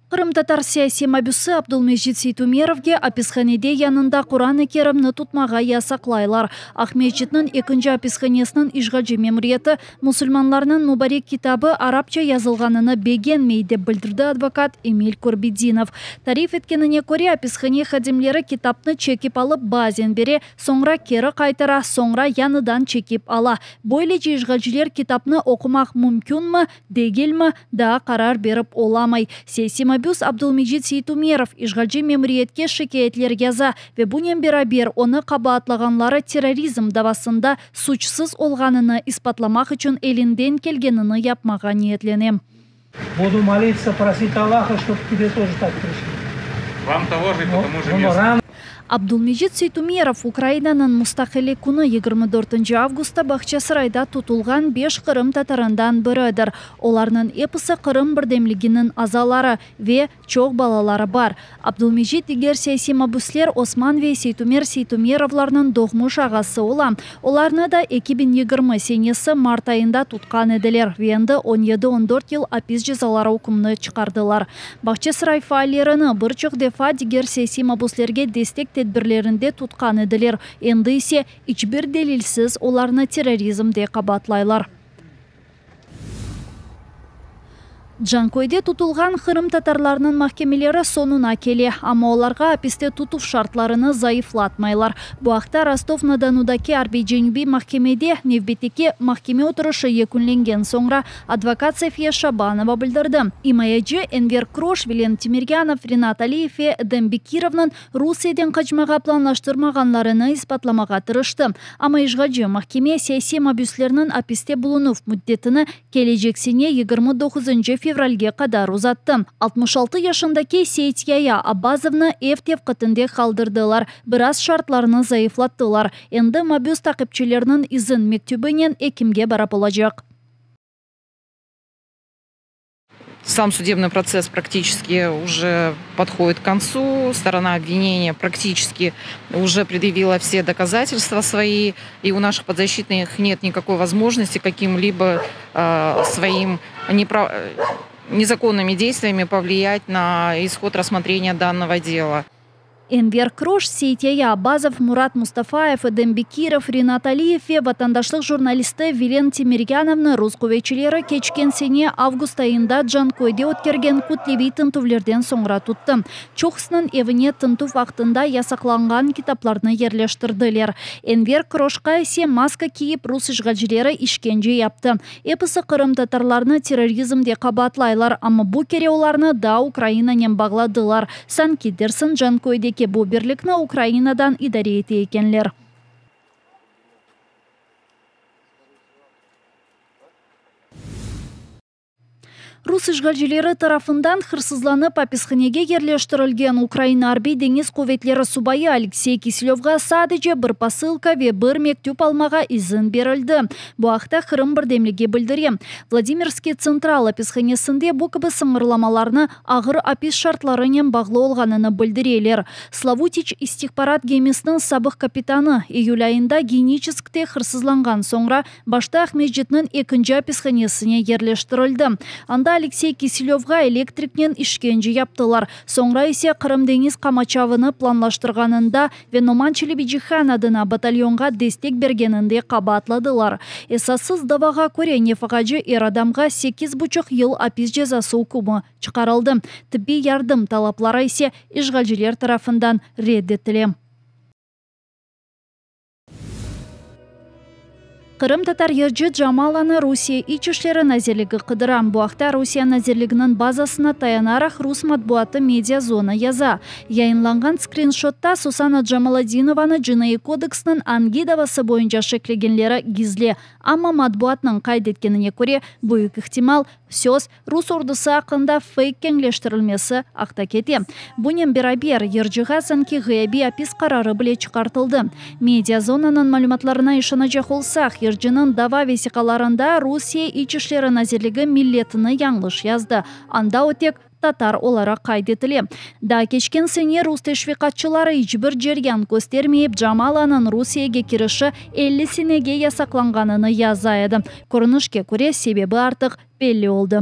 Qırımtatar siyasiy mabüsi Abdulmecit Seytumerovge apishanede yanında Quran-ı Kerimni tutmağa yasaqlaylar. Aqmescitniñ ekinci apishanesiniñ işğalci memuriyeti musulmanlarnıñ mubarek kitabı arapça yazılğanını begenmey, dep bildirdi advokat Emil Kurbedinov. Tarif etkenine köre, apishane hadimleri kitapnı çekip alıp, bazen bere, soñra keri qaytara, soñra yañıdan çekip ala. Böylece işğalciler kitapnı oqumaq mümkünmi, degilmi, daa qarar berip olamay. Siyasiy mabüs Abdulmecit Seytumerov işğalci memuriyetke şikâyetler yaza ve bunen beraber onı qabaatlağanları terrorizm davasında suçsız olğanını ispatlamaq içün elinden kelgenini yapmağa niyetlene. Буду молиться, просить Аллаха, чтоб к тебе тоже так пришли. Вам того же и по тому же месту. Abdulmecit Seytumerov Ukrainanıñ Mustaqillik künü yigirmi dörtünci avgustta Bağçasarayda tutulğan beş qırımtatarından biridir. Olarnıñ episi Qırım birdemliginiñ azaları ve çoq balaları bar. Abdulmecit diger siyasiy mabüsler Osman ve Seytumer Seytumerovlarnıñ doğmuş ağası ola. Olarnı da 2020 senesi mart ayında tutqan ediler ve endi on yedi, on dört yıl apis cezaları ükümini çıqardılar. Bağçasaray faallerini bir çoq defa diger siyasiy mabüslerge destek tedbirlerinde tutqan ediler, endi ise iç bir delilsiz olarnı terrorizmde qabaatlaylar. Canköyde tutulğan qırımtatarlarnıñ mahkemeleri soñuna kele, amma olarğa apiste tutuv şartlarını zayıflatmaylar. Bu aqta Rostov-na-Donudaki Arbiy-Cenübiy mahkemede nevbetteki mahkeme oturışı yekünlengen soñra advokat Safiye Şabanova bildirdi. İmayeci Enver Kroş, Vilen Temeryanov, Rinat Aliyev ve Edem Bekirovnıñ Rusiyeden qaçmağa planlaştırmağanlarını isbatlamağa tırıştı. Amma işğalci mahkeme siyasiy mabüslerniñ apiste bulunuv müddetini kelecek sene 29 fevralge qadar uzattı. 66 yaşındaki Seytyaya Abbazovnı ev tevqitinde qaldırdılar, biraz şartlarnı zayıflattılar. Endi mabüs taqipçilerniñ izin mektübinen ekimge barıp olacaq. Сам судебный процесс практически уже подходит к концу. Сторона обвинения практически уже предъявила все доказательства свои. И у наших подзащитных нет никакой возможности каким-либо своим незаконными действиями повлиять на исход рассмотрения данного дела. Enver Kroş, Seytyaya Abbazov, Murat Mustafayev, Edem Bekirov, Rinat Aliyev ve vatandaşlıq jurnalisti Vilen Temeryanovnı rus quvetçileri keçken sene avgust ayında Canköyde ötkergen kütleviy tintüvlerden soñra tuttı. Çoqusınıñ evine tintüv vaqtında yasaqlanğan kitaplarnı yerleştirdiler. Enver Kroşqa ise maska kiyip rus işğalcileri işkence yaptı. Episi qırımtatarlarnı terrorizmde qabaatlaylar, amma bu kere olarnı daa Ukrainanen bağladılar. Sanki dersiñ Canköydeki bu birlikni Ukrainadan idare ete ekenler. Rus işğalcileri tarafından hırsızlanıp apishanege yerleştirilgen Ukraina Arbiy deñiz quvetleri subayı Aleksey Kiselövğa sadece bir posılka ve bir mektüp almağa izin berildi. Bu aqta Qırım birdemligi bildire. Vladimirskiy tsentral apishanesinde bu kibi sıñırlamalarnı ağır apis şartlarınen bağlı olğanını bildireler. Slavutiç istihbarat gemisiniñ sabıq kapitanı iyül ayında Geniçeskte hırsızlanğan soñra Başta Aqmescitniñ ekinci apishanesine yerleştirildi. Anda Aleksey Kiselövğa elektriknen işkence yaptılar, soñra ise Qırım deñiz qamaçavını planlaştırğanında ve Noman Çelebicihan adına batalyonğa destek bergeninde qabaatladılar. Esassız davağa köre nefaqacı er adamğa sekiz buçuq yıl apis cezası ükümi çıqarıldı, tibbiy yardım talapları ise işğalciler tarafından red etile. Qırımtatar yırcı Camalanı Rusiye İç işleri nazirligi qıdıra. Bu aqta Rusiye nazirliginiñ bazasına tayanaraq rus matbuatı Mediazona yaza. Yayınlanğan skrinşotta Susana Camaladinovanı Cinaiy kodeksniñ angi davası boyunca şeklegenleri gizli, amma matbuatnıñ qayd etkenine köre, büyük ihtimal, söz Rus ordusı aqqında feyk keñleştirilmesi aqta kete. Bunen beraber, yırcığa sanki ğıyabiy apis qararı bile çıqartıldı. Mediazonanıñ malümatlarına işanacaq olsaq, yırcınıñ dava vesiqalarında Rusiye İç işleri nazirligi milletini yañlış yazdı, anda o tek. tatar olaraq qayd etile. Daa keçken sene rus teşviqatçıları iç bir ceryan köstermeyip Jamalanıñ Rusiyege kirişi 50 senege yasaqlanğanını yaza edi. Körünişke köre, sebebi artıq belli oldı.